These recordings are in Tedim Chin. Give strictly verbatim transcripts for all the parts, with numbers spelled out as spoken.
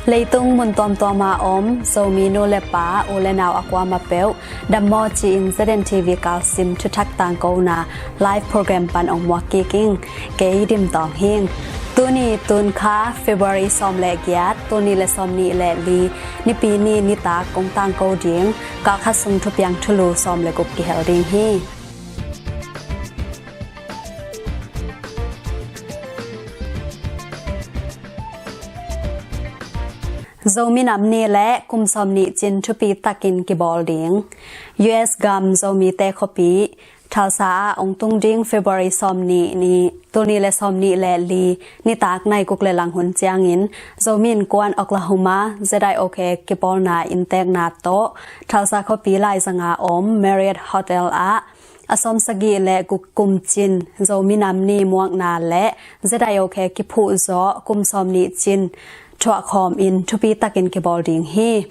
Leitung mun tuamtuam a om Zomi nu le pa, u le nau a kuamah peuh dammaw ci-in Z N T V Kalsim thuthak tangkona live program pan ong muak kik ing. Kei Dim Tawng hi ing. Tuni tunkha February sawm le giat, tul nih le sawm nih le li, Nipi ni nitak kong tangko ding kalkhat sung thupiang thulu sawm le guk kihel ding hi. Zomi Nam Ni le kum sawm nih cin thupi takin kibawl ding. U S gam Zomite khuapi Tulsa ah ong tung ding February sawm nih ni, tul nih le sawm nih le li, nitak nai guk le lang hun ciangin Zomi Innkuan Oklahoma Z I O K kipawlna inntekna tawh Tulsa khuapi laizanga om Marriott Hotel ah a sawm sagih le guk kum cin Zomi Nam Ni muakna le Z I O K kiphuh zawh kum sawm nih cin thuahkhawm in thupi takin kibawl ding hi.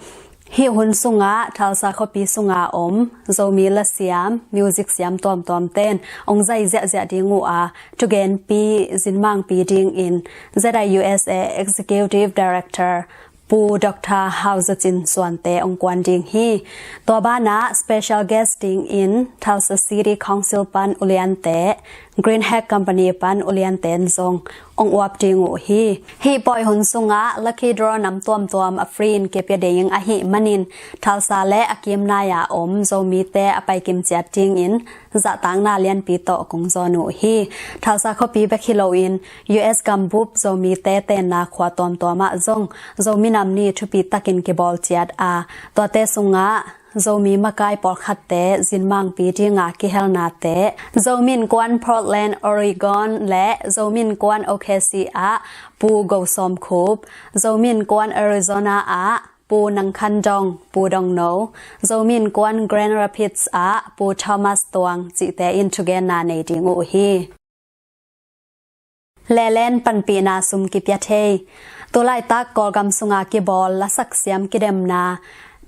Hih hun sungah Tulsa khuapi sunga om Zomi lasiam, music siam tuamtuam ten ong zai ziahziah ding uh a, thugenpi zinmangpi dingin Z I U S A Executive Director Pu Doctor Hau Za Cin Suante ong kuan ding hi. Tua banah special guest dingin Tulsa City Council pan uliante, Green Hack Company pan ulianten zong ong uap ding uh hi. Hih pawi hun sungah lucky draw nam tuamtuam a free in kipia ding ahih manin Tulsa le a kimnai a om Zomite a paikim ciat dingin zahtakna lianpi tawh kong zawn uh hi. Tulsa khuapi bek hi loin U S gambup Zomite tenna khua tuamtuam ah zong Zomi Nam Ni thupi takin kibawl ciat a, tuate sungah Zomi makai pawlkhatte zinmangpi dinga kihelnate, Zomi Innkuan Portland, Oregon le Zomi Innkuan O K C ah Pu Go Sawm Khup, Zomi Innkuan Arizona ah Pu Nang Khan Dong, Pu Dong No, Zomi Innkuan Grand Rapids ah Pu Thomas Tuang cihte in thugenna nei ding uh hi. Lelen panpihna sum kipia thei. Tulaitak Kawlgam sunga kibawl lasak siam kidemna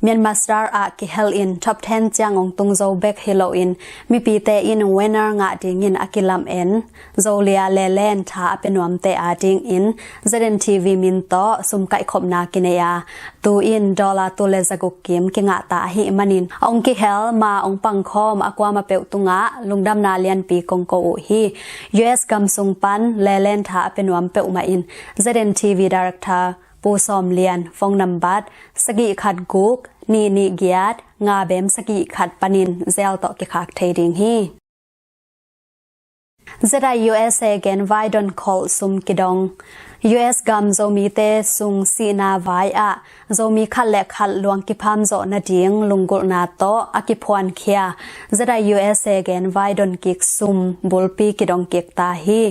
Myanmar Star ah kihel in top ten ciang ong tung zo bek hi loin mipite in winner ngah dingin a kilam en Zolia Lelen tha a pia nuamte a dingin Z N T V min tawh sum kaihkhopna kinei a, tu-in dollar tul le zaguk kim kingahta ahih manin ong kihel ma ong pangkhawm a kuamah peuh tungah lungdamna lianpi kong ko uh hi. U S gam sung pan Lelen tha a pia nuam peuhmah in Z N T V Director Pu Sawm Lian phone nambat sagih khat guk nih nih giat nga bem sagih khat panin zel tawh kikhak thei ding hi. Z I U S A genvai donkholh sum kidong. U S gam Zomite sung sihna vai ah Zomi khat le khat luang kipham zawh nading lunggulhna tawh a kiphuankhia Z I U S A genvai donkik sum bulpi kidong kik ta hi.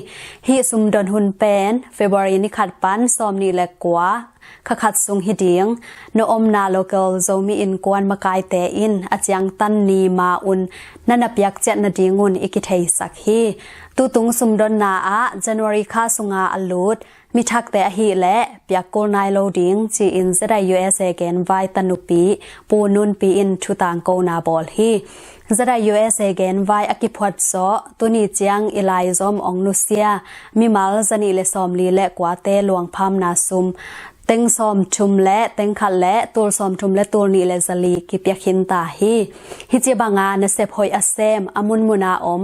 Hih sum don hun pen February ni khat pan sawm nih le kua kha khat sung hi ding. Na omna local Zomi Innkuan makaite in a ciangtan ni ma un na na piak ciat nadingun i kitheisak hi. Tutung sumdonna ah January kha sunga a lut mithakte ahih leh piak kul nai lo ding ci-in Z I U S A genvai tanupi Pu Nunpi in thutangkona bawl hi. Z I U S A genvai a kiphuat zawh tuni ciang i laizom ong nusia mimal zanih le sawmli le kuate luangphamna sum teng sawmthum le teng khat le tul sawmthum le tul nih le zali kipia khin ta hi. Hih ci banga nasep hoih a sem a munmuna om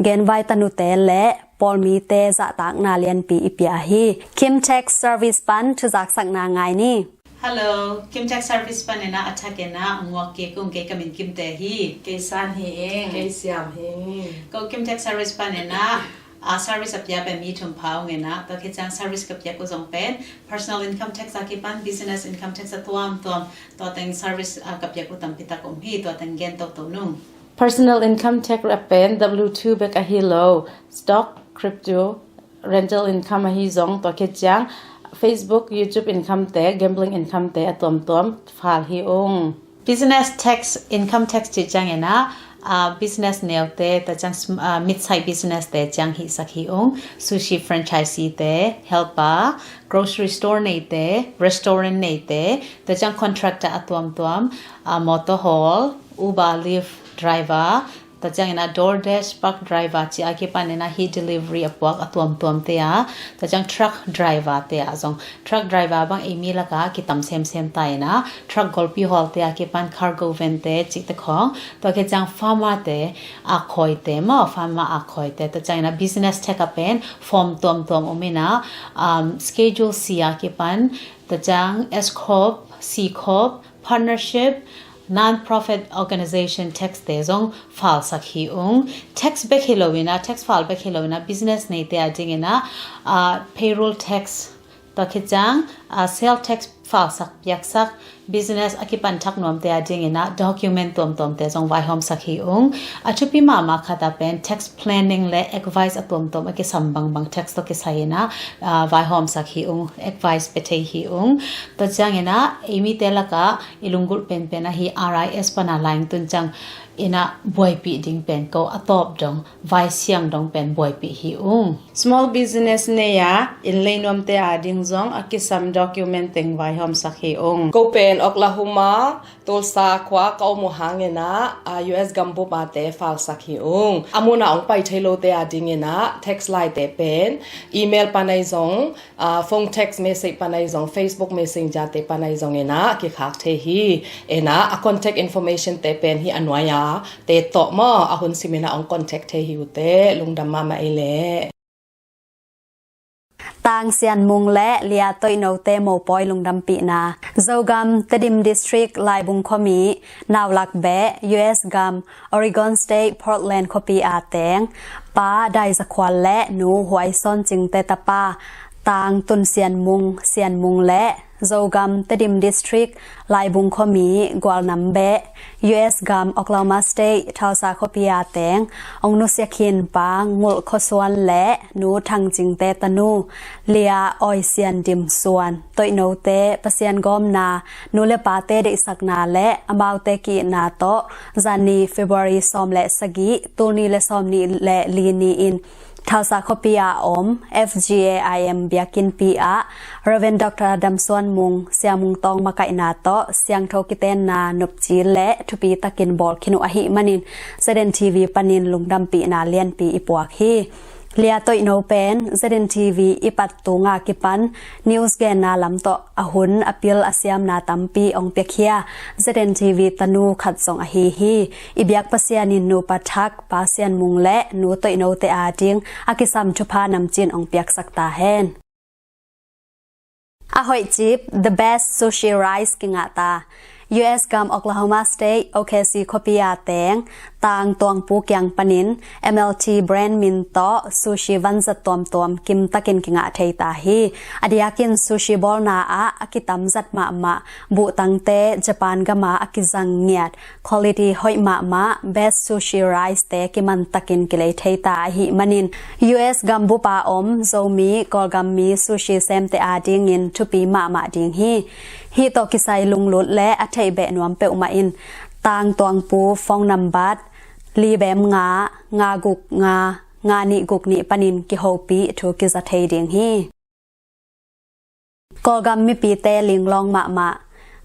genvai tanute le pawlmite zahtakna lianpi i pia hi. Kim Tech Service pan thuzaksakna ngai ni. Hello, Kim Tech Service panina a thak ena nguak kik ung. Kei ka min Kimte hi. Kei San hi ing. Kei Siam hi ing. Ko Kim Tech Service panina a service a pia pen mi thum pha ung ena, tua khit ciang service ka piak uh zong pen personal income tax a kipan business income tax a tuamtuam, tua teng service a ka piak uh tampi tak om hi. Tua teng gen toto nung. Personal income tax a pen W two bek ahi lo, stock, crypto, rental income ahi zong, tua khit ciang Facebook, YouTube income te, gambling income te a tuamtuam fal hi ung. Business tax, income tax cih ciang ena, ah, business neute, tua ciang sm-, ah, mid-size business te ciang hihsak hi ung. Sushi franchisee te, helper, grocery store neite, restaurant neite, tua ciang contractor a tuamtuam, ah, motor haul, Uber, Lyft driver, Tua ciangin ah DoorDash, Pug Driver ci a kipan in ah hih delivery a puak a tuamtuam te a, tua ciang truck driver te a zong, truck driver bang ei mi lak ah kitam semsem ta in ah, truck golpi hawl te a kipan cargo van te cih te khawng, tua khit ciang farmer te, akhawite maw, farmer akhawite, tua ciangin ah business tech a pen form tuamtuam om in ah, um, Schedule C a kipan, tua ciang S Corp, C Corp, partnership, non-profit organization tax te zong falsak hi ung. Tax bek hi lo in ah, tax fal bek hi lo in ah, business neite a dingin ah, ah, payroll tax, tua khit ciang, ah, sale tax falsak piaksak, business a kipan thak nuamte a dingin ah document tuamtuamte zong vaihawmsak hi ung. A thupi mahmah khat a pen tax planning le advice a tuamtuam a kisam bangbang tax tawh kisai in ah, ah, vaihawmsak hi ung, advice pia thei hi ung. Tua ciangin ah ei mite lak ah i lunggulh penpen ahi R I S pan a laing tun ciang in ah buaipih ding pen ko a tawp dong, vaisiang dong pen buaipih hi ung. Small business nei a inn lei nuamte a ding zong a kisam document teng vaihawmsak hi ung. Ko pen Oklahoma, Tulsa khua ka om uh hangin ah, ah, U S gambup a te falsak hi ung. A mun a hong pai thei lote a dingin ah tax laite pen email pan ahi zong, ah, phone text message pan ahi zong, Facebook Messenger te pan ahi zong in ah kikhak thei hi. In ah a contact information te pen hih a nuai a te tawh maw, a hun sim in ah hong contact thei hi uh teh, lungdam mahmah ei leh. Tang Sian Mung le Lia Toih No te mopawi lungdampihna. Zogam, Tedim District, Laibung khuami, Naulak beh, U S gam, Oregon State, Portland khuapi a teng Pa Dai Za Khual le Nu Huai Sawn Cing te tapa Tang Tun Sian Mung, Sian Mung le Zogam, Tedim District, Laibung khuami, Gualnam beh, U S gam, Oklahoma State, Tulsa khuapi a teng hong nusia khin Pa Ngulh Khua Suan le Nu Thang Cing te tanu Lia Awi Sian Dim Suan, Toih No te, Pasian gawmna, nu le pate deihsakna le amaute ki-itna tawh, zani February sawm le sagih, tul nih le sawm nih le li ni-in Tulsa khuapi a om F G A I M biakinnpi ah Rev Doctor Dam Suan Mung, Sia Mung Tawng makaihna tawh siangtho kitenna nopci le thupi takin bawl khin uh ahih manin Z N T V panin lungdampihna lianpi i puak hi. Lia Toih No pen Z N T V i pat tunga kipan news genna lam tawh a hun a pil a siamna tampi hong piakhia Z N T V tanu khat zong ahi hi. I biak Pasian in nupa thak Pa Sian Mung le Nu Toih No te a ding a kisam thupha namcin hong piaksak ta hen. A hoih cip, the best sushi rice kingah ta. U S gam Oklahoma State, O K C khuapi a teng Tang Tuang Pu kiang panin M L T brand min tawh sushi vanzat tuamtuam kimtakin kingah thei ta hi. A diakin sushi bawlna ah a kitam zat mahmah buhtangte Japan gam ah a kizang ngiat, quality hoih mahmah, best sushi rice te kimantakin kilei thei ta ahih manin U S gambup a om Zomi, Kawlgam mi sushi semte a dingin thupi mahmah ding hi. Hih tawh kisai lunglut le a theih beh nuam peuhmah in Tang Tuang Pu phone number li bem nga, nga guk nga, nga nih guk nih panin kihopih thu kiza thei ding hi. Kawlgam mipite linglawng mahmah.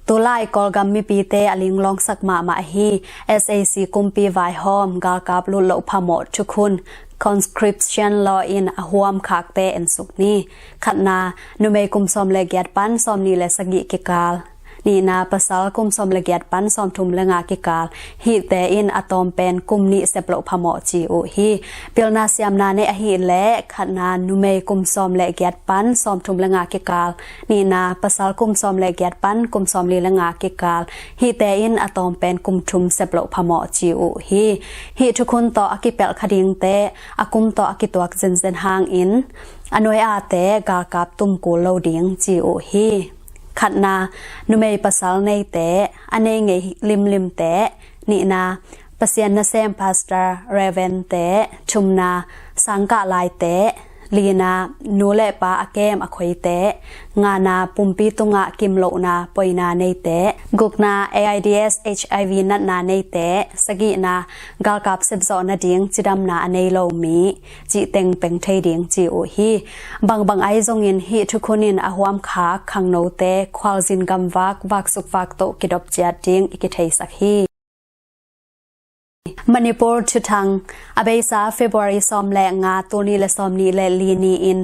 Tulai Kawlgam mipite a linglawngsak mahmah hi. S A C kumpi vaihawm galkap lut loh phamawh thukhun, conscription law in a huam khakte ensuk ni. Khatna, numei kum sawm le giat pan sawm nih le sagih kikal. Nihna, pasal kum sawm le giat pan sawm thum le nga kikal. Hihte in a tawm pen kum nih sep loh phamawh ci uh hi. Pilna siamna nei ahih leh khatna, numei kum sawm le giat pan sawm thum le nga kikal. Nihna, pasal kum sawm le giat pan kum sawm li le nga kikal. Hihte in a tawm pen kum thum sep loh phamawh ci uh hi. Hih thukhun tawh a kipelh kha dingte a kum tawh a kituak zenzen hangin a nuai-ate galkap tum kul lo ding ci uh hi. Khatna, numei pasal neite, a nei ngei limlimte. Nihna, Pasian nasem pastor, reverend te. Thumna, sangkah laite. Lina, nu le pa a kem a khoite. Ngana, pumpi tungah kimlohna poina neite. Gukna, A I D S H I V natna neite. Sagihna, galkap sepzawh nading cidamna a nei lo mi, cih teng peng thei ding ci uh hi. Bangbang ahi zongin hih thukhun in a huamkhak khangnote khualzin gamvak vaksuk vaktoh kidop ciat ding i kitheisak hi. Manipur thuthang. A beisa February sawm le nga, tul nih le sawm nih le li ni-in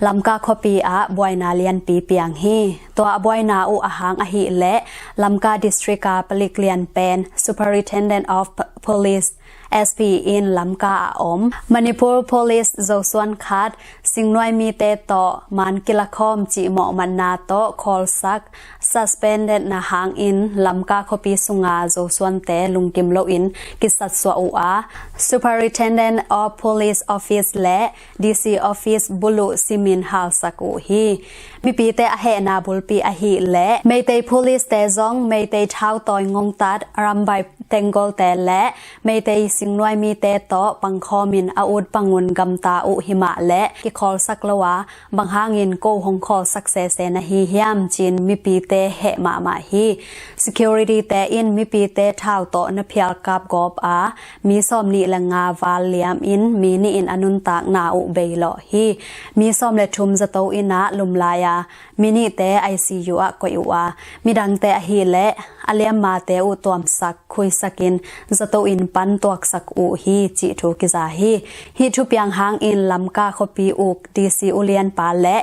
Lamka khuapi ah buaina lianpi piang hi. Tua a buaina uh ahang ahih leh Lamka District a palik lian pen Superintendent of P-, Police, S P, in Lamka a om Manipur Police Zosuan khat, singnuai mite tawh man kilakhawm cihmawh matna tawh khawlsak suspendedna hangin Lamka khuapi sunga Zosuante lungkim loin kisatsuah uh a, Superintendent of Police Office le D C Office buluh simin halsak uh hi. Mipite a hehna bulpi ahih leh Meitei Police-te zong Meitei thautawi ngongtat Arambai Tenggolte le Meitei singnuai mite tawh pangkhawmin a ut pangun gamta uh himah leh kikhawlsak lo a, bang hangin ko hong khawlsak sese na hi hiam, ci-in mipite heh mahmah hi. Security-te in mipite thau tawh na phial kapgawp a, mi sawm nih le nga val liamin mi nih in a nuntakna uh beilawh hi. Mi sawm le thum zato inn ah lumlai a, mi nihte I C U ah koih uh a, midangte ahih leh a liammate uh tuamsak khuisakin zato inn pan tuaksak uh hi, cih thu kiza hi. Hih thupiang hangin Lamka khuapi uk D C ulianpa le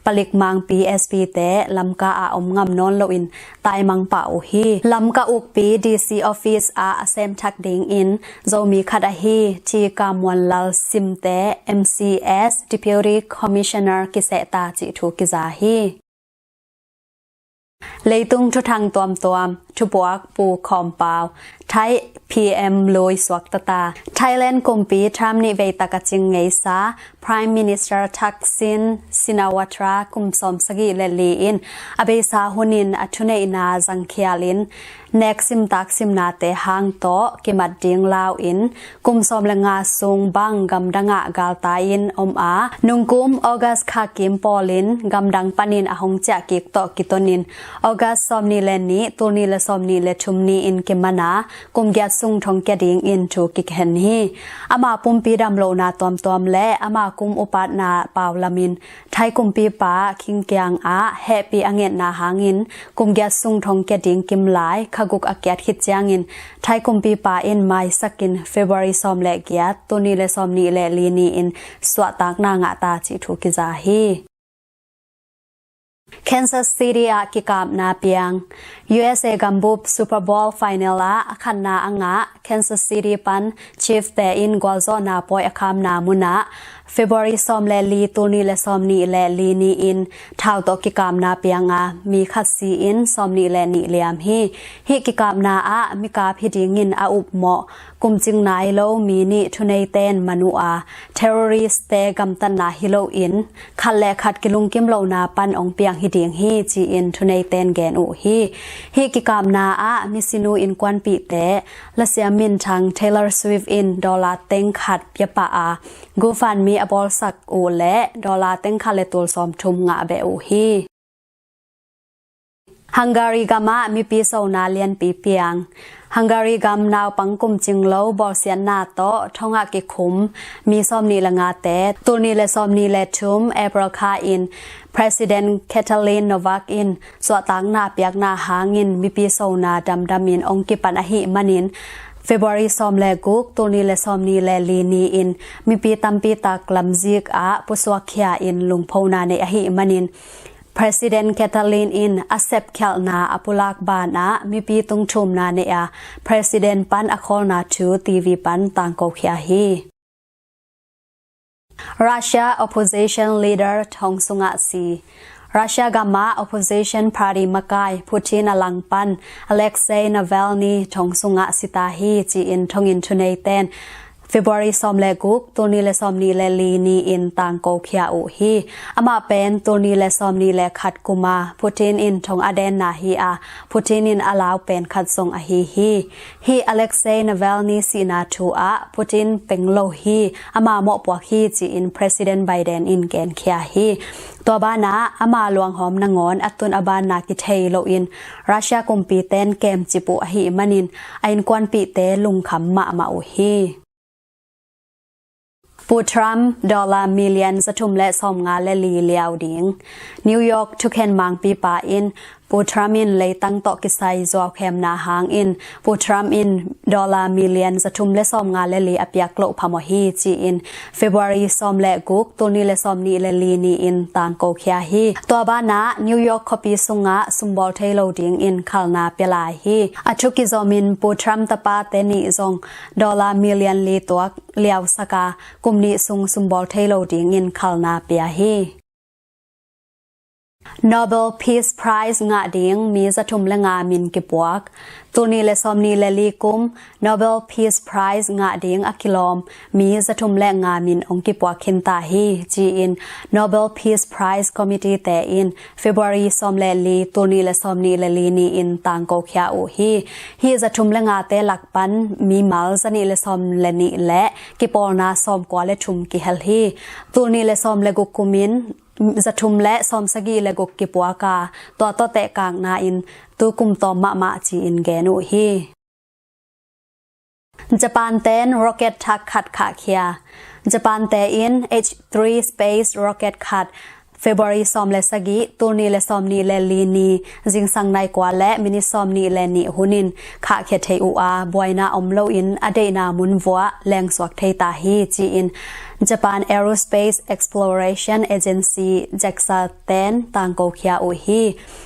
palik mangpi S P-te Lamka ah om ngam nawn loin taimang pah uh hi. Lamka ukpi D C office ah a semthak dingin Zomi khat ahi Thi Kam Muan Lal Simte, M C S, Deputy Commissioner kisehta, cih thu kiza hi. Leitung thuthang tuamtuam, thupuak Pu Khawm Pau. Thai P M lui suak tata. Thailand kumpi term nih veitak a cing ngeisa Prime Minister Thaksin Shinawatra kum sawm sagih le li in a beisa hunin a thuneihna zangkhialin nek simtak simnate hang tawh kimat ding lau-in kum sawm le nga sung bang gamdangah galtai-in om a, nungkum August kha kim pawlin gamdang panin a hong ciah kik tawh kitonin August sawm nih le nih, tul nih le sawm nih le thum ni-in kiman a, kum giat sung thong kia dingin thu kikhen hi. Ama pumpi damlohna tuamtuam le ama kum upatna pau lamin Thai kumpipa khingkiang ah hehpih a ngetna hangin kum giat sung thong kia ding kimlai kha guk a kiat khit ciangin Thai kumpipa in maisakin February sawm le giat, tul nih le sawm nih le li ni-in suahtakna ngahta cih thu kiza hi. Kansas City ah kikapna piang. U S A gambup Super Bowl final ah a khatna a ngah Kansas City pan Chiefs-te in gualzawhna pawi a khamna munah February sawm le li, tul nih le sawm nih le li ni-in thau tawh kikapna piang a, mi khat si-in sawm nih le nih liam hi. Hih kikapna ah mikap hi dingin a upmawh kumcing nai lo mi nih thuneiten man uh a, terrorist-te gamtatna hi loin khat le khat kilungkim lohna pan hong piang hi ding hi, ci-in thuneiten gen uh hi. Hih kikapna ah misinu innkuanpihte lasiam minthang Taylor Swift in dollar teng khat pia pah a, GoFundMe a bawlsak uh le dollar teng khat le tul sawm thum ngah beh uh hi. Hungary gamah mipi sona lianpi piang. Hungary gam naupang kumcing lo bawlsiatna tawh thongah kikhum mi sawm nih le ngate tul nih le sawm nih le thum April kha in President Katalin Novak in suahtakna piakna hangin mipi sona damdamin hong kipan ahih manin February sawm le guk, tul nih le sawm nih le li ni-in mipi tampi tak lamzik ah pusuakkhia in lungphona nei ahih manin President Katalin in a sepkhialhna a pulak banah mipi tungthumna nei a, President pan a khawlna thu T V pan tangkokhia hi. Russia opposition leader thong sungah si. Russia gamah opposition party makai Putin a langpan Alexei Navalny thong sungah sita hi, ci-in thonginn thuneiten February sawm le guk, tul nih le sawm nih le li ni-in tangkokhia uh hi. Amah pen tul nih le sawm nih le khat kuma Putin in thong a denna hi a, Putin in a lau pen khat zong ahi hi. Hih Alexei Navalny sihna thu ah Putin peng lo hi, ama mawhpuak hi, ci-in President Biden in genkhia hi. Tua banah ama luanghawm nangawn a tun a banna kithei loin Russia kumpiten kemcip uh ahih manin a innkuanpihte lungkham mahmah uh hi. Pu Trump dollar million zathum le sawmnga le li liau ding. New York thukhen mangpipa in Pu Trump in leitang tawh kisai zuaukhemna hangin Pu Trump in dollar million zathum le sawmnga le li a piak loh phamawh hi ci-in February sawm le guk, tul nih le sawmnih le li ni-in tangkokhia hi. Tua banah New York khuapi sungah sumbawl thei lo dingin khalna pia lai hi. A thu kizomin Pu Trump tapate nih zong dollar million li tuak liausaka kum nih sung sumbawl thei lo dingin khalna pia hi. Nobel Peace Prize ngah ding mi zathum le nga min kipuak. Tul nih le sawmnih le li kum Nobel Peace Prize ngah ding a kilawm mi zathum le nga min hong kipuak khinta hi ci-in Nobel Peace Prize Committee te in February sawm le li, tul nih le sawmnih le li ni-in tangkokhia uh hi. Hih zathum le ngate lak pan mimal zanih le sawm le nih le kipawlna sawmkua le thum kihel hi. Tul nih le sawm le guk kumin zathum le sawmsagih le guk kipuaka, tua tawh tehkakna in tu kum tawm mahmah ci-in gen uh hi. Japan ten rocket thak khat khahkhia. Japan te in H three space rocket khat February sawm le sagih, tul nih le sawmnih le li ni zingsang nai kua le minit sawmnih le nih hunin khahkhia thei uh a, buaina om loin a deihna mun vuah lengsuak thei ta hi ci-in Japan Aerospace Exploration Agency, JAXA ten tangkokhia uh hi.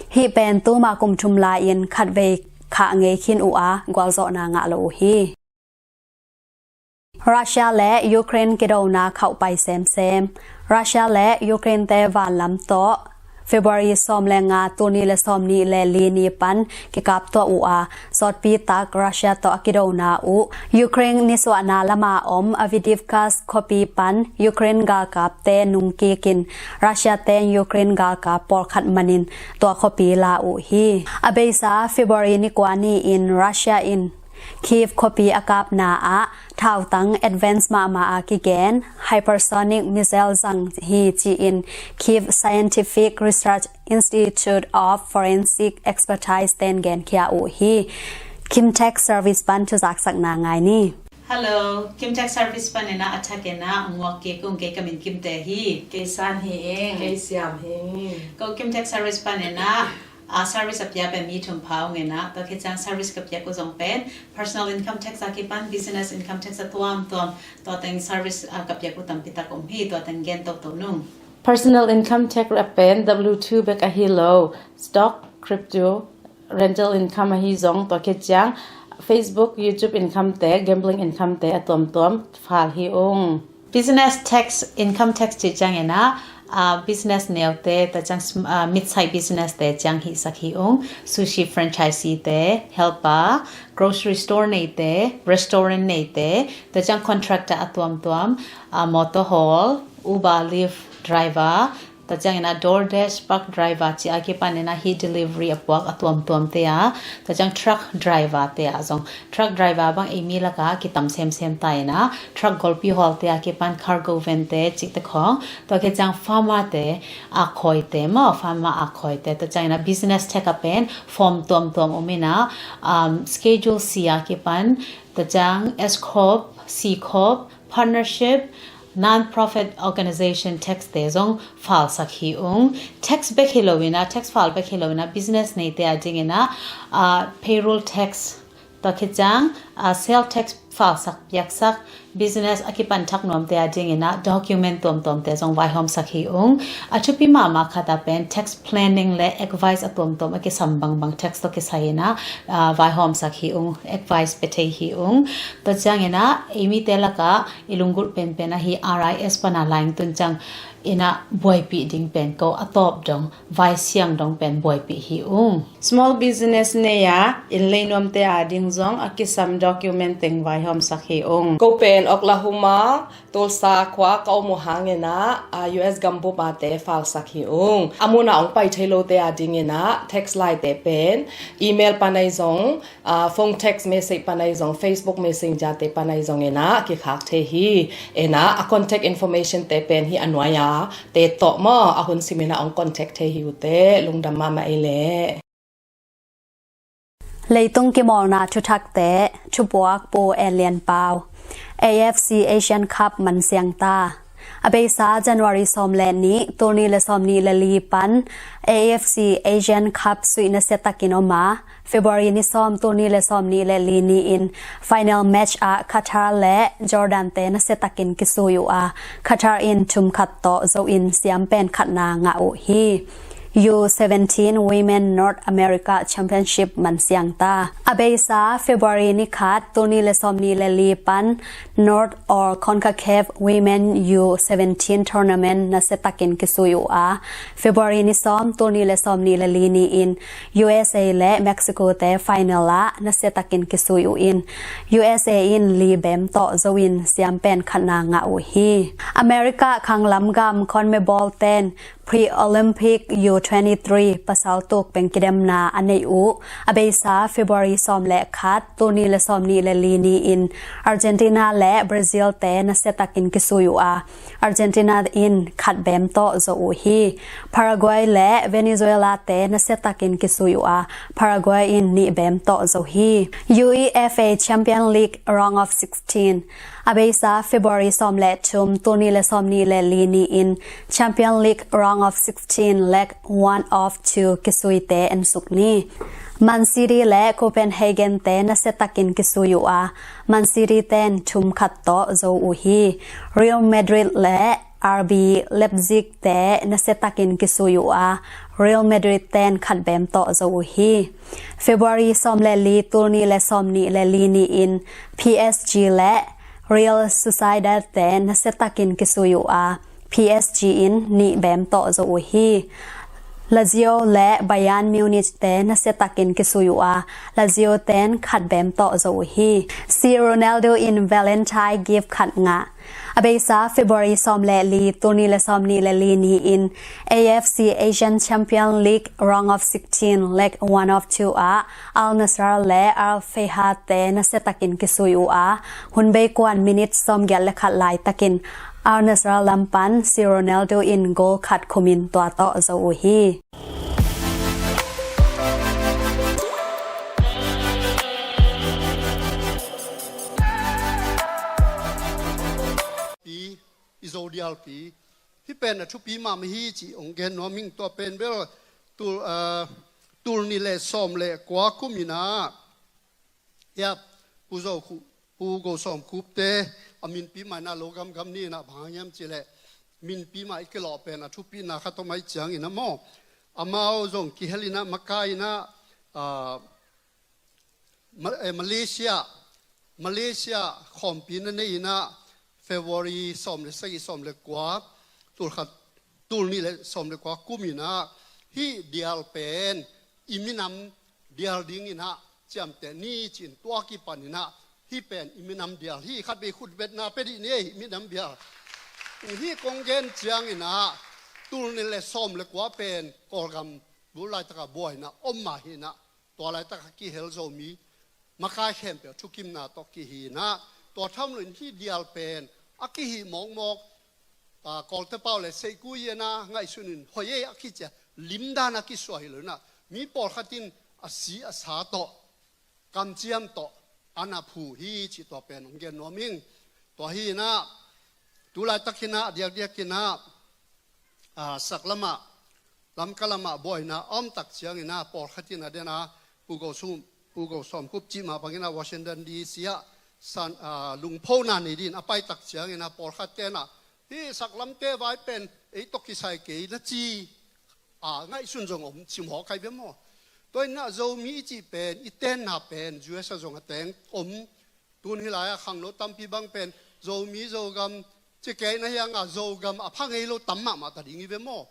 Hih pen tuma kum thum lai-in khatvei khah ngei khin uh a, gualzawhna ngah lo uh hi. Russia le Ukraine kidona khauhpai semsem. Russia le Ukraine te vanlam tawh February sawm le nga, tul nih le sawmnih le li ni pan kikaptuah uh a, sawtpi tak Russia tawh a kidona uh Ukraine nisuahna lama om Avdiivka khuapi pan Ukraine galkapte nungkikin Russia ten Ukraine galkap pawlkhat manin tua khuapi la uh hi. A beisa February ni kua ni-in Russia in Kyiv khuapi a kapna ah thautang advance mahmah a kigen hypersonic missile zang hi ci-in Kyiv Scientific Research Institute of Forensic Expertise ten genkhia uh hi. Kimtech Service pan thuzaksakna ngai ni. Hello, Kimtech Service pan ina a thak ina nguak kik ung, kei ka min Kimte hi. Kei San hi ing. Kei Siam hi ing. Ko Kimtech Service pan ina a service a pia pen mi thum pha ung ina, tua khit ciang service ka piak uh zong pen personal income tax a kipan business income tax a tuamtuam, tua teng service a ka piak uh tampi tak om hi, tua teng gen toto nung. Personal income tax a pen W two bek ahi lo, stock, crypto, rental income ahi zong, tua khit ciang Facebook, YouTube income te, gambling income te a tuamtuam fal hi ung. Business tax, income tax cih ciang ina, ah, business neute, tua ciang sm-, ah, mid-size business te ciang hihsak hi ung. Sushi franchisee te, helper, grocery store neite, restaurant neite, tua ciang contractor a tuamtuam, ah, motor haul, Uber, Lyft driver, tua ciang ina DoorDash, Pug driver cih a kipan ina hih delivery a puak a tuamtuam te a, tua ciang truck driver te a zong, truck driver bang ei mi laka kitam semsem ta ina, truck golpi hawl te a kipan cargo van te cih te khong, tua khit ciang farmer te, a khawi te maw, farmer a khawi te, tua ciang ina business tax a pen form tuamtuam om ina, um, Schedule C a kipan, tua ciang S corp, C corp, partnership, non-profit organization tax te zong falsak hi ung. Tax bek hi lo ina, tax fal bek hi lo ina, business neite a ding ina, ah, payroll tax, tua khit ciang, ah, sale tax falsak piaksak, business a kipan thak nuamte a ding ina, document tuamtuam te zong vaihawmsak hi ung. A thupi mahmah khat a pen tax planning le advice a tuamtuam a kisam bangbang tax tawh kisai ina, ah, vaihawmsak hi ung, advice pe thei hi ung. Tua ciang ina, ei mite laka i lunggulh penpen ahi R I S pana laing tun ciang ina buaipih ding pen ko a tawp dong, vaisiang dong pen buaipih hi ung. Small business nei a inn lei nuamte a ding zong a kisam document teng vaihawmsak hi ung. Ko pen Oklahoma, Tulsa khua ka om uh hang ina, ah, U S gambup a te falsak hi ung. A mun a hong pai thei lote a ding ina, tax laite pen email panai zong, ah, phone text message panai zong, Facebook Messenger te panai zong ina kikhak thei hi. Ina a contact information te pen hi a nuai a te tawh maw, a hun sim ina hong contact thei hi uh teh, lungdam mahmah ei leh. Leitung kimawlna thuthakte, thupuak Pu En Lian Pau. A F C Asian Cup man siang ta. A beisa January sawm le nih, tul nih le sawm nih le li pan A F C Asian Cup suih nasia takin om a, February ni sawm, tul nih le sawm nih le li ni-in final match ah Qatar le Jordan te nasia takin kisui uh a, Qatar in thum khat tawh zo in siam pen khatna ngah uh hi. U seventeen Women North America Championship man siang ta. A beisa February ni khat, tul nih le sawm nih le li pan North or CONCACAF Women U seventeen Tournament nasia takin kisui uh a, February ni sawm, tul nih le sawm nih le li ni-in U S A le Mexico te final ah nasia takin kisui uh in, U S A in li bem tawh zo in siam pen khatna ngah uh hi. America khanglam gam CONMEBOL ten Pre-Olympic U twenty-three pasal tuk peng kidemna a neih uh a beisa February sawm le khat, tul nih le sawm nih le li ni-in Argentina le Brazil te nasia takin kisui uh a, Argentina in khat bem tawh zo uh hi. Paraguay le Venezuela te nasia takin kisui uh a, Paraguay in nih bem tawh zo hi. UEFA Champion League Round of sixteen. A beisa February sawm le thum, tul nih le sawm nih le li ni-in Champion League Round of sixteen, Leg one of two kisui te en suk ni. Man City le Copenhagen te nasia takin kisui uh a, Man City ten thum khat tawh zo uh hi. Real Madrid le R B Leipzig te nasia takin kisui uh a, Real Madrid ten khat bem tawh zo uh hi. February sawm le li, tul nih le sawm nih le li ni-in P S G le Real Sociedad te nasia takin kisui uh a, P S G in nih bem tawh zo uh hi. Lazio le Bayern Munich te nasia takin kisui uh a, Lazio ten khat bem tawh zo uh hi. Si Ronaldo in Valentine gift khat ngah. A beisa February sawm le li, tul nih le sawm nih le li ni-in A F C Asian Champion League Round of sixteen, Leg one of two ah Al Nassr le Al Fahda te nasia takin kisui uh a, hun bei kuan minute sawm giat le khat laitakin Al Nassr lam pan Si Ronaldo in goal khat khumin tua tawh zo uh hi. Pi, i Zo dial pi. Hih pen a thupi mahmah hi ci hong gen nuam ing. Tua pen bel tul, ah, tul nih le sawm le kua kum in ah, hiap, Pu Zo Khup, Pu Go Sawm Khup te a minpi mah in ah lo gamgam ni in ah, bang hang hiam cih leh minpi mah i kilawh pen a thupina khat om ahih ciangin ah maw, amau zong kihel in ah, makai in ah, ah, Ma-, eh, Malaysia, Malaysia khawmpi na nei in ah, February sawm le sagih, sawm le kua, tul khat, tul nih le sawm le kua kum in ah, hih dial pen i minam dial ding in ah ciamteh ni ci-in, tua kipan in ah hih pen i minam dial hi. Khat vei khutbetna pia dih ni ei, i minam dial. Hih kong gen ciangin ah, tul nih le sawm le kua pen Kawlgam bu laitak ah buaina om mah hi in ah, tua laitak a kihel Zomi makai khempeuh thukimna tawh kihi in ah, tua tham loin hih dial pen a kihih mawkmawk, ah, Kawlte pau le seikui in ah ngaihsun in hoih ei a kici a, limdan a kisuah hi lo in ah, mi pawlkhat in a si a sa tawh, kamciam tawh a na phu hi cih tua pen hong gen nuam ing. Tua hi in ah, tu laitak in ah, diakdiak in ah, ah, saklam ah, Lamka lam ah buaina a om tak ciangin ah, pawlkhat in a den a, Pu Go Sum, Pu Go Sawm Khup cih mah bangin ah Washington D C ah san, ah, lungphona nei dingin a pai tak ciangin ah, pawlkhat ten ah, hih saklamte vai pen ei tawh kisai kei na ci a ngaihsun zong om, ci mawk hi ve maw. Tua in ah Zomi i cih pen, i tenna pen U S a zong a teng om. Tun hih lai-ah khangno tampi bang pen Zomi Zogam ci kei na hiang a, Zogam a pha ngei lo tam mahmah ta ding hi ve maw.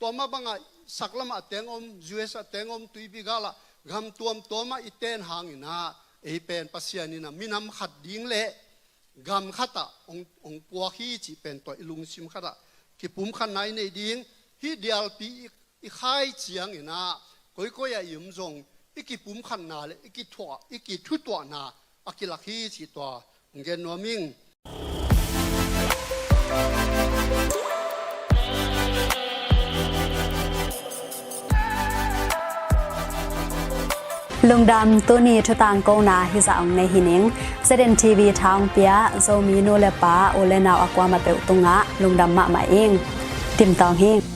Tua mah bangah saklam ah teng om, U S a teng om, tuipi gal ah gam tuamtuam ah i ten hangin ah, ei pen Pasian in ah minam khat ding le gam khat ah hong, hong puak hi cih pen tua i lungsim khat ah kipumkhatna i neih ding. Hih dialpi i, i khai ciangin ah, koikoi ah i om zong i kipumkhatna le i kithuah, i kithutuahna a kilak hi cih tua hong gen nuam ing. Lungdam, tuni thutangkona hizah hong nei hi ning. Z N T V tha hong pia Zomi nu le pa, u le nau a kuamah peuh tungah lungdam mahmah ing. Dim tawng hi.